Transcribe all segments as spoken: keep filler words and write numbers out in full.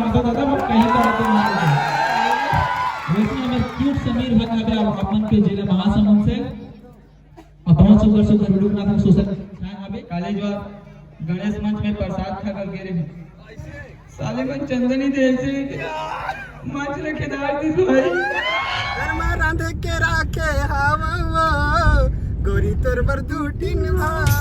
तो दादा, हम कहीं का बात नहीं मानते। वैसे हमर क्यूट समीर भट्ट हवे, आप, आप मन के जिला महासमुंद से। अब बहुत सुंदर सुंदर वीडियो बनात हन, सोशल छाए हवे। काले जो गणेश मंच में प्रसाद खा कर गे रहे, साले मन चंदनी दे से मंच रखे डाल दी भाई। घर में रांध के राखे हवा वो, गोरी तोर बर दू टीन भात।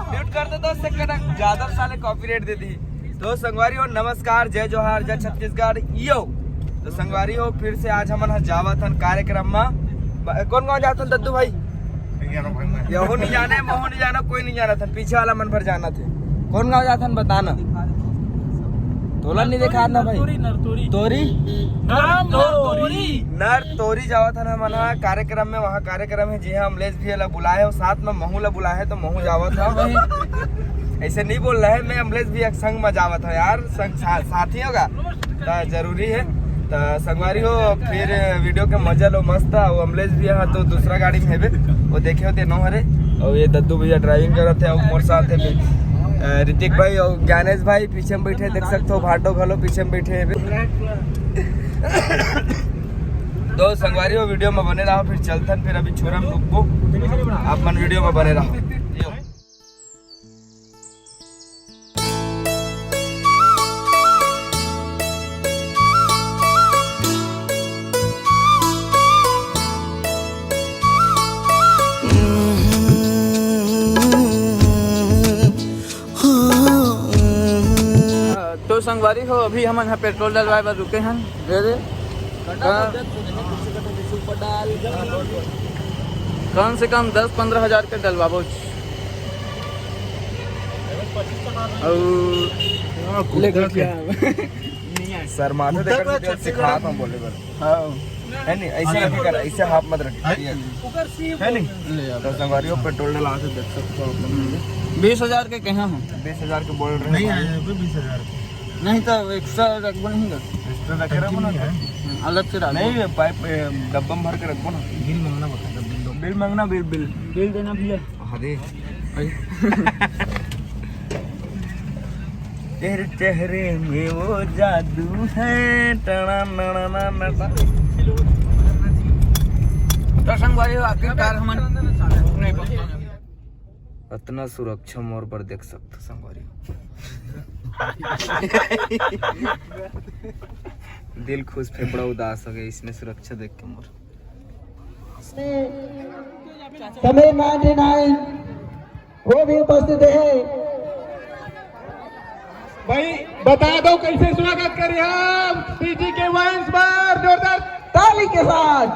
म्यूट कर दे दोस्त, से कटक ज्यादा साले कॉपीराइट दे दी। तो संगवारी हो, नमस्कार, जय जोहार, जय छत्तीसगढ़। यो, तो संगवारी हो, फिर से आज हमन ह जावत हन कार्यक्रम म। ब-, कौन गाँव जात हन दद्दू भाई? यहू नहीं जाने, महू नहीं जाना, कोई नहीं जाना था, पीछे वाला मन भर जाना थे। कौन गाँव जात हन बताना। तोला नहीं देखा ना भाई। नरतोरी, नरतोरी। तोरी? नाम नरतोरी। नरतोरी जावत हन हमन ह कार्यक्रम में, वहाँ कार्यक्रम है, जी हाँ, अमलेश भैया ला बुलाए हो, साथ में महू ला बुलाए है, तो महू जावत हव। ऐसे नहीं बोल रहे हैं, मैं अमलेश भैया के संग में जावत हव यार, संग सा-, साथी होगा, तो जरूरी है। तो संगवारी हो, फिर वीडियो के मजा लो, मस्त। वो अमलेश भैया हा तो दूसरा गाड़ी में हेबे, वो देखे होते नो हरे, और ये दद्दू भैया ड्राइविंग करत है, और मोर साथ है फिर, अ, ऋतिक भाई और ज्ञानेश भाई पीछे में बैठे, देख सकते हो, भाटो घलो पीछे में बैठे हेबे। तो संगवारी हो, वीडियो में बने रहो, फिर चलथन, फिर अभी छोरा में रुकबो, आप मन वीडियो में बने रहो। यो। तो संगवारी हो, अभी हमन ह पेट्रोल डलवाए बर रुके हन। रे रे। कम से कम दस पंद्रह हजार के डलवाबो। अउ ले गया। शर्माथे, देखत हन, सिखात हन बोले बर। हाँ। है नहीं, ऐसे नहीं कर, ऐसे हाथ मत रख। है नहीं? ले यार। तो संगवारी हो, पेट्रोल डला से देख सकते हो आप लोग। बीस हजार के कहे हन। बीस हजार के बोल रहे हैं। नहीं आया है कोई बीस हजार के। नहीं तो एक्स्ट्रा रखबो नहीं का? एक्स्ट्रा रखे रखबो ना। टंकी में है। अलग से रखबो। नहीं, पाइप, ए, डब्बा में भर के रखबो ना। बिल मांगना पड़ता है, बिल दो। बिल मांगना, बिल, बिल। बिल देना भैया। अरे। भाई। तेरे चेहरे में वो जादू है, टना नना ना नटा। तो संगवारी हो, आखिरकार हमन नहीं पहुंचा। अतना सुरक्षा मोर बर देख सकथो संगवारी हो। दिल खुश, फेफड़ा उदास हो गया इसने सुरक्षा देख के मोर। समीर नाइंटी नाइन वो भी उपस्थित है। भाई, बता दो कैसे स्वागत करिए हम सीजी के वंश पर जोरदार ताली के साथ।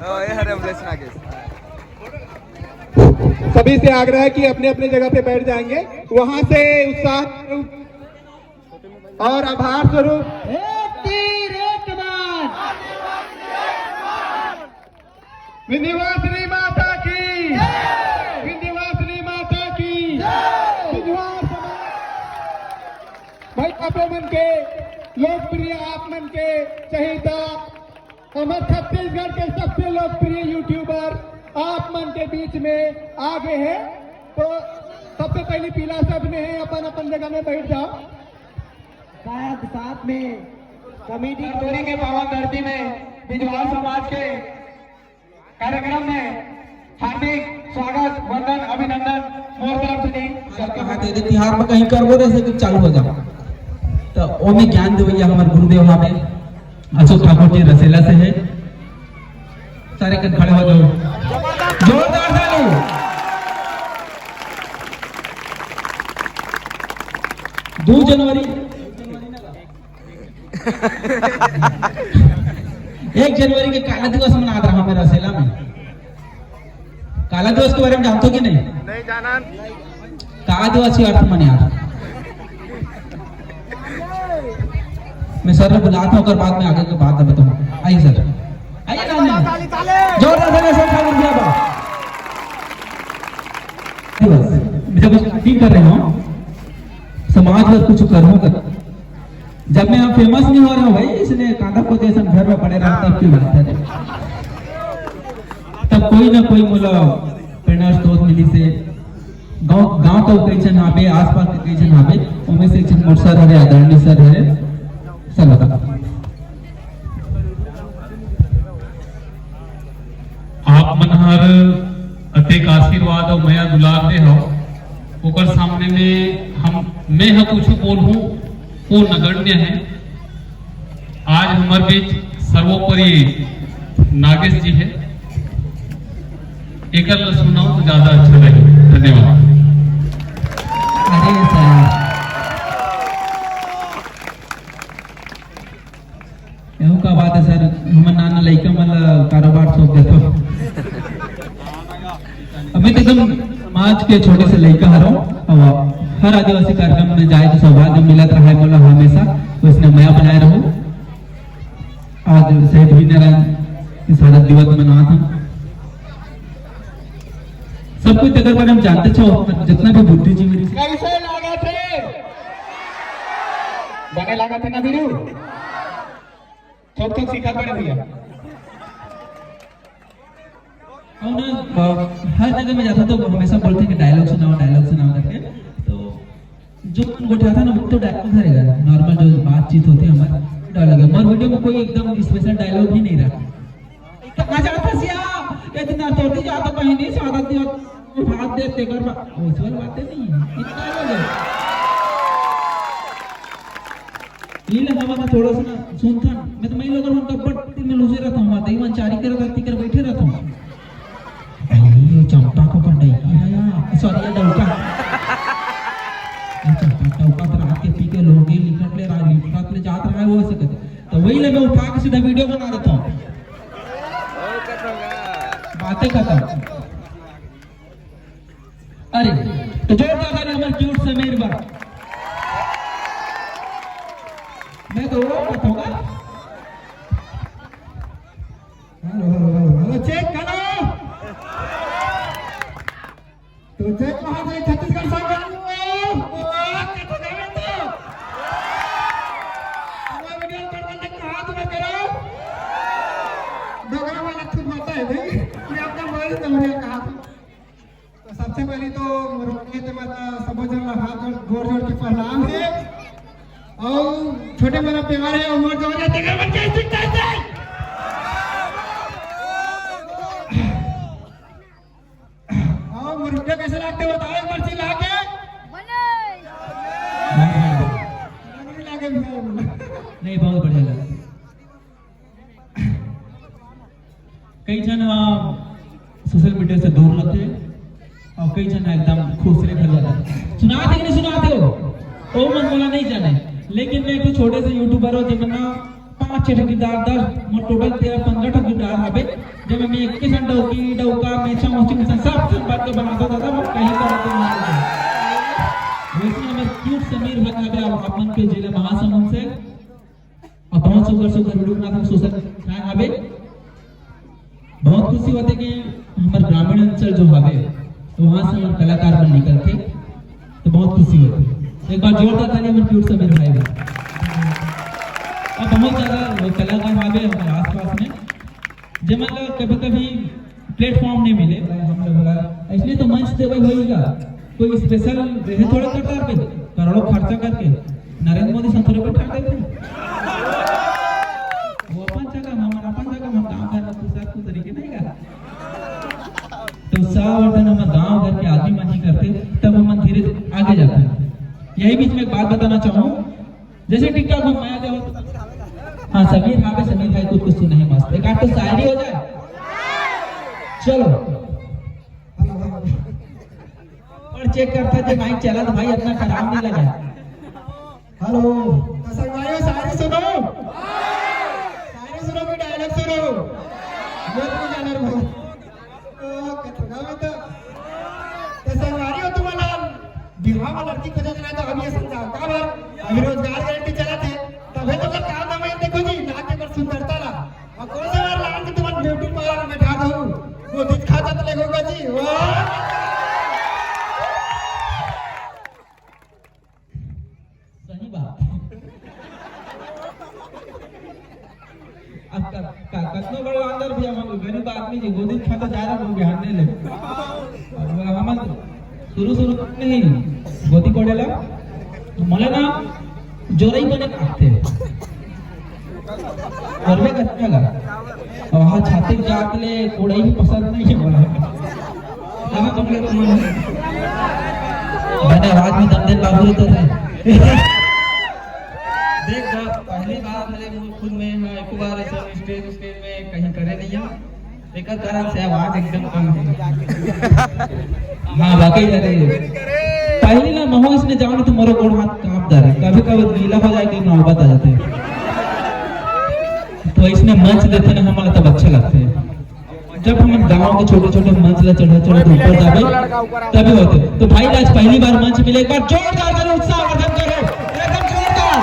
हाँ, ये हरे अमलेश नागेश। सभी से आग्रह है कि अपने अपने जगह पे बैठ जाएंगे, वहां से उत्साह और आभार स्वरूप एक तीर एक कमान। विंध्यवासिनी माता की, विंध्यवासिनी माता की, विंध्यवास समाज। भाई, आप मन के लोकप्रिय, आप मन के चहेता, हमर छत्तीसगढ़ के सबसे लोकप्रिय यूट्यूबर आप मन के बीच में आ गए हैं। तो सबसे पहले पीला सब में है, अपन अपन जगह में बैठ जाओ। साथ साथ में कमेटी टोली के पावन धरती में बिजवाल समाज के कार्यक्रम में हार्दिक स्वागत, वंदन, अभिनंदन मोर तरफ से। कहा थे, यदि तिहार में कहीं करबो रहे से तो चालू हो जाओ। तो ओमे ज्ञान देवैया हमर गुरुदेव हवे अशोक ठाकुर जी रसेला से है। सारे कन खड़े हो जाओ, जोरदार ताली। दो जनवरी एक जनवरी के काला दिवस मनात रहा मेरा सेला में। काला दिवस के बारे में जानते हो कि नहीं? नहीं जाना। काला दिवस के अर्थ मने यार। मैं सर ने बुलाता हूँ, अगर बाद में आगे की बात बताऊँ। आइए सर, आइए ना, आइए। जोरदार से सर, सर, दिया बा। दिवस, मुझे कुछ नहीं कर रहे हो, समाज बर कुछ करो कर। जब मैं यहाँ फेमस नहीं हो रहा हूँ भाई, इसलिए कांदा को जैसा घर में पड़े रहा, तब की बात है। तब कोई ना कोई मोला प्रेरणा स्रोत मिली से गांव, गांव का कई झन हाबे, आसपास के कई झन हाबे, उनमें से एक झन मोर सर हरे, आदरणीय सर हरे, सर बता। आप मन हर अतेक आशीर्वाद अउ मया दुलार दे हव, ओकर सामने में हम, मैं ह कुछु बोलहूँ, वो नगण्य है। आज हमर बीच सर्वोपरि नागेश जी है, एकर ला सुनाओ तो ज्यादा अच्छा लगे। धन्यवाद। अरे सर, एहू का बात है सर, हमन नाना लइका मन ला कारोबार सौंप देथो। अभी तो एकदम समाज के छोटे से लइका हरो, अब हर आदिवासी कार्यक्रम में जाए के सौभाग्य मिलत रहे मोला हमेशा, वैसने मया बनाए रहो। आज शहीद वीर नारायण के शहादत दिवस मनावत हन। सब कोई तेकर बारे में जानते छो, जितना भी बुद्धिजीवी कैसे लागत है? बने लागत है ना वीरू? थोक थोक सीखा पड़े भैया। अउ ना, अ, हर जगह में जाता तो हमेशा बोलते हैं कि डायलॉग सुनाओ, डायलॉग सुनाओ करके। तो जो मन गोठियाता ना, वो तो डायलॉग धरेगा। नॉर्मल जो बातचीत होती है हमारी, डायलॉग है। हमारे वीडियो में कोई एकदम स्पेशल डायलॉग ही नहीं रहा। कहाँ जाता सिया? इतना तो नहीं जाता कहीं नहीं, सादा दिया। हाथ दे, तेकर बा-, वैसे वाली बातें नहीं है। इतना हो गया। ये ले हवा ना थोड़ा सा ना सुनथन। मैं तो मैं लोगन मन कब्बड़ तीन में लूजे रहता हूँ, माता ही मन चारी करत रहती कर बैठे रहता हूँ। अरे, ये चंपा को कर नहीं। या, या, सॉरी, ये डौका। ये चंपा डौका तो रात के पी के लोग ये लिखत ले, रात लिखत ले जात रहा है वो ऐसे करके। तो वही ले मैं उठा के सीधा वीडियो बना देता हूँ। बातें खत्म। अरे, तो जोरदार ताली हमारे क्यूट समीर बा। मैं तो वो बताऊंगा। Hello, hello, hello, hello, check करो। तो जय महादेव छत्तीसगढ़ संगवारी हो। ओ, के तो गए तो। हमारे वीडियो पर बंदे कहाँ तुम्हें करो? डोगरा वाला खुद होता है भाई। ये आपका मोबाइल नंबर कहाँ था? तो सबसे पहले तो मोर के ते मतलब सबो जन ला हाथ जोड़, गोड़ जोड़ के प्रणाम है। और छोटे मोला प्यार है, और मोर जोर है, तेरे मन के इज्जत कैसे? और मोर वीडियो कैसे लागथे बताओ एक बार चिल्ला के। बने। बने लागे भैया। नहीं, बहुत बढ़िया लगा। कई झन ह सोशल मीडिया से दूर रहते और कई झन एकदम खुश रहे, भले रहते। सुनाते कि नहीं सुनाते हो? ओ मन मोला नहीं जाने, लेकिन मैं एक छोटे से यूट्यूबर हूँ, जेमन ना पाँच छह ठो किरदार, दस, मोर टोटल तेरह पंद्रह ठो किरदार हवे, जेमे मैं एक किसान डौकी, डौका, मेचा, मोची, मिशन सब, सब बात के बनाता दादा, मैं कहीं पर रहते नहीं रहते। वैसे हमारे क्यूट समीर भाई हवे, आप, आप मन के जिला महासमुंद से, और बहुत सुंदर सुंदर वीडियो बनाते हैं, सोशल मीडिया हवे। बहुत खुशी होते कि हमारे ग्रामीण अंचल जो हवे, तो वहाँ से हमारे कलाकार मन निकलते, तो बहुत खुशी होती। एक बार जोरदार ताली हमारे क्यूट समीर भाई में। और बहुत ज्यादा वो कलाकार हवे हमारे आसपास में, जेमन ला कभी कभी प्लेटफॉर्म नहीं मिले, हम लोग बोला, इसलिए तो मंच देवे होई का, कोई स्पेशल रहे थोड़ा करता पे, करोड़ों खर्चा करके नरेंद्र मोदी संतुरे बैठा देते। वो अपन जगह, हम अपन जगह, हम काम करना दूसरा को तरीके नहीं का। तो उत्साह और दिन हमारे गांव घर के आदमी मन ही करते, तब हम धीरे आगे जाते हैं। यही बीच में एक बात बताना चाहूँ, जैसे टिकटॉक में मैं आ जाऊँ, हाँ, समीर, हाँ, समीर भाई कुछ, कुछ सुनाए मस्त, एक आध तो शायरी हो जाए। चलो, और चेक करता जे माइक चला तो भाई अपना खराब नहीं लगा। हेलो, तो संगवारी हो, शायरी सुनो, शायरी सुनो कि डायलॉग सुनो? ये तो जाना रे भाई। ओ, कथुआ में तो, तो संगवारी हो तुम्हारा बिहाव में लड़की खोजत रहे तो अभी ये समझाओ, का बात? अभी रोजगार गारंटी चलत है, तभे तो कर काम ना मैं देखो जी, ना के कर सुंदरता ला। और कौन सा बार लान के तुम्हारे ब्यूटी पार्लर में बैठा दो, वो दिखा तो लेगो का जी, वाह। कतनो बड़े अंदर भी हम गरीब आदमी जी गोदी खाता जा रहा हूँ बिहार नहीं ले। अब हमन शुरू शुरू में ही गोदी कोड़ेला, तो मोला ना जोरई बने काटते। करबे कतना गा। और हाँ, छाती के जात ले कोड़ई भी पसंद नहीं है मोला। हाँ, तुम लोग तुम मैंने आवाज में दम दे बाबू तो है। देख, जब पहली बार हले मुझ खुद में, हाँ, एक बार ऐसा स्टेज, स्टेज में कहीं करे नहीं है। एकर कारण से आवाज एकदम कम है। हाँ, वाकई करे। पहली ना महू इसने जाओ ना तो मोरो गोड़ हाथ कांप जा रहे, कभी कभी गीला हो जाए कि नौबत आ जाते हैं। तो इसने मंच देते ना हमारा तब अच्छे लगते हैं। जब हम गांव के छोटे छोटे मंच ला चढ़े चढ़े तो ऊपर जाबे, तभी होते। तो भाई आज पहली बार मंच मिले, एक बार जोरदार करो, उत्साहवर्धन करो, एकदम जोरदार।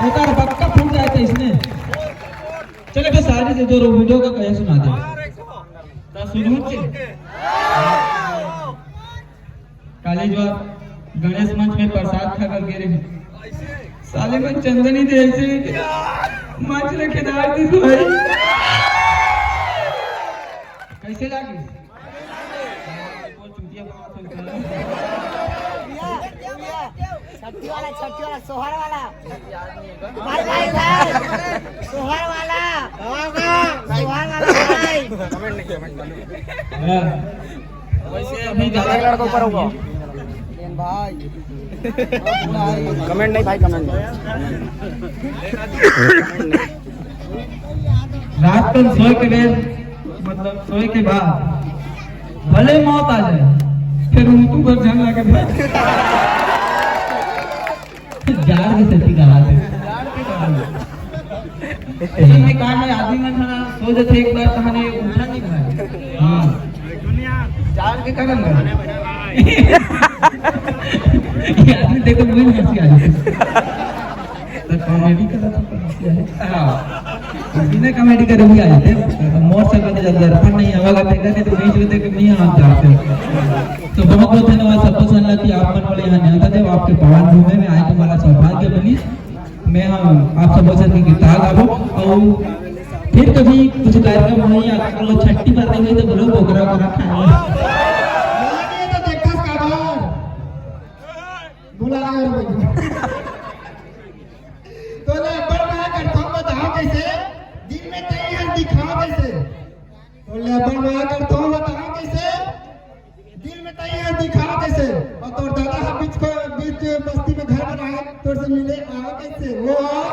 एक बार बक्का फूट जाए तो इसने। चले बस सारी से दो वीडियो का कहे सुना दे। तो शुरू से काली जो गणेश मंच में प्रसाद खा कर गिरे हैं। साले मन चंदनी दे ऐसे मंच ले खेदार दी तो भाई। कैसे लागे? वो चुतिया बात है। छठी वाला, छठी वाला, सोहर वाला। भाई, भाई, भाई। सोहर वाला। सोहर वाला भाई। हाँ। वैसे अभी ज्यादा लड़का ऊपर होगा। भाई। कमेंट नहीं भाई, कमेंट नहीं। रात को सोए के बेर, मतलब सोए के बाद भले मौत आ जाए, फिर ऊँटू पर झंग लगे भाई। जाड़ के सेती का हाल है। ये में का है, आदमी मन हना सो जथे एक बार, तहने उठा नहीं भाई। हाँ। जाड़ के कारण है। ये आदमी देखो, मुझे हंसी आ जाती। तो कॉमेडी करा था, पर हंसी आ जाती। हाँ। बिना कॉमेडी करे भी आ जाते हैं। मोर से कभी जब दर्पण नहीं आवा करते, कहते तो बीच में देख नहीं आ जाते। तो बहुत बहुत धन्यवाद सबको सुनला कि आप मन वाले यहाँ न्योता दे, आपके पावन भूमि में आए, तुम्हारा सौभाग्य बनी। मैं, हाँ, आप सब से की गीता गाबो और फिर कभी कुछ कार्यक्रम होई या अगर लोग छट्टी बार नहीं तो बोलो बोकरा बोकरा खाए। ये तो देखा काबर बुला रहे हो भाई। तो ले अपन मैं करता हूँ, बताओ कैसे दिल में तई है दिखाओ कैसे। तो ले अपन मैं करता हूँ, बताओ कैसे दिल में तई है दिखाओ कैसे। और तोर दादा हम बीच को, बीच बस्ती में घर बनाए, तोर से मिले आओ कैसे। वो आओ।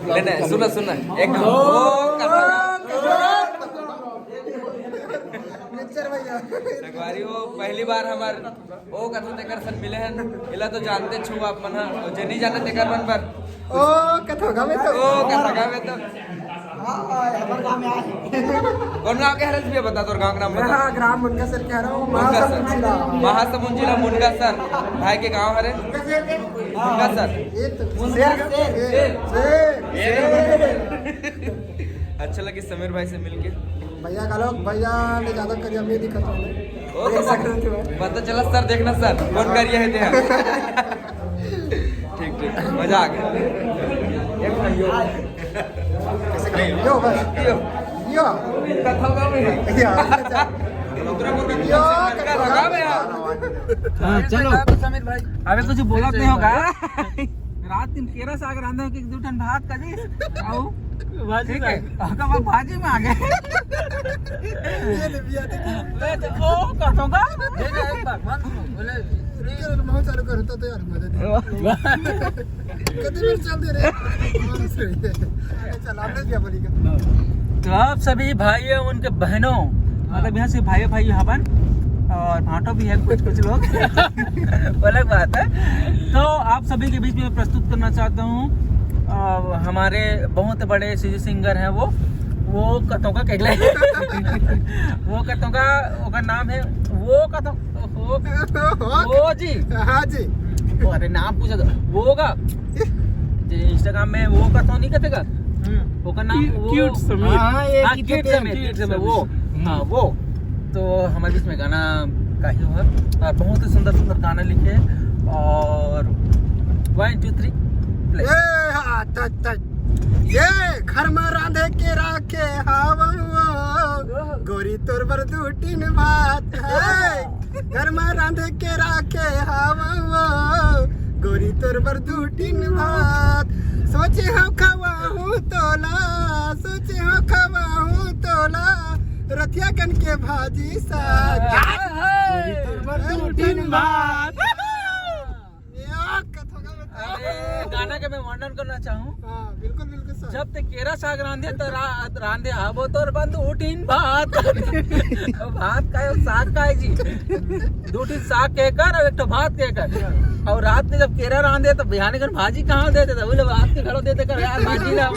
नहीं, नहीं, सुन ना, सुन ना। एक वो कथा। संगवारी हो, पहली बार हमार ओ कथा तेकर सन मिले हन। एला तो जानते छू आप मन ह, अउ जे नहीं जाने तेकर मन पर। ओ कथा गावे तो। ओ कथा गावे तो। हाँ, हाँ, हमारे गाँव में आए। कौन गाँव के हरस भी बता, तोर गाँव के नाम बता। हाँ, ग्राम मुनगासर के हरस, मुनगासर। महासमुंद जिला। महासमुंद जिला मुनगासर। भाई के गाँव हरे। मुनगासर। ये तो मुनगासर। शेर, शेर, शेर। अच्छा लगी समीर भाई से मिलके। भैया का लोग, भैया ने ज्यादा करिया में दिखत हो। ओ, तो पता चला सर, देखना सर, कौन करिया है तेरा। ठीक, ठीक, मजा आ गया। यो, बस। यो। यो। कथा का में है। या। यो, लगा में यार। हाँ, चलो। अबे कुछ बोलत नहीं होगा। रात दिन केरा साग रांधे के दू ठन भात का जी। अउ भाजी ठीक है, ओकर बाद भाजी में आ गए। ये ले भैया, देखिए। मैं तो ओ कथों का। एक बार मन बोले रुकिए ना, मैं चालू करूँ तो, तो यार मजा नहीं। कति बेर चल दे रहे। चल, हमने दिया बोली का। तो आप सभी भाइयों, उनके बहनों, मतलब यहाँ से भाई भाई हवन और भांटो भी है कुछ कुछ लोग। वो अलग बात है। तो आप सभी के बीच में प्रस्तुत करना चाहता हूँ अ, हमारे बहुत बड़े सिंगर हैं वो वो कथों का केगले। वो कथों का ओकर नाम है वो कथों वो, वो जी। हाँ जी। अरे नाम पूछा था वो का जे इंस्टाग्राम में वो कथों नहीं कहते का ओकर नाम वो क्यूट समीर। हाँ, ये हाँ, किट cute Sameer, Sameer, cute cute Sameer, Sameer. वो हाँ वो। तो हमारे बीच में गाना का ही हुआ और बहुत ही सुंदर सुंदर गाना लिखे और वन टू थ्री प्ले। ए, हाँ, तच, तच। ये घर में रांधे के राखे हावो, गोरी तोर बर दू टीन भात है। घर में रांधे के राखे हावो, गोरी तोर बर दू टीन भात। सोचे हम खवाहूँ तोला, सोचे हम खवाहूँ तोला, रथिया कन के भाजी साग। गोरी तोर बर दू टीन भात। यार, कथों का बता। अरे, गाना के मैं वर्णन करना चाहूँ। हाँ, बिल्कुल, बिल्कुल सर। जब ते केरा साग रांधे तो रा, रांधे आबो तोर बंद उठिन भात। भात का है, साग का है जी। दो ठिन साग के कर और एक ठो भात के कर। और रात में जब केरा रांधे तो बिहान कर भाजी कहाँ देते थे? बोले रात के घरों देते कर यार, भाजी ला।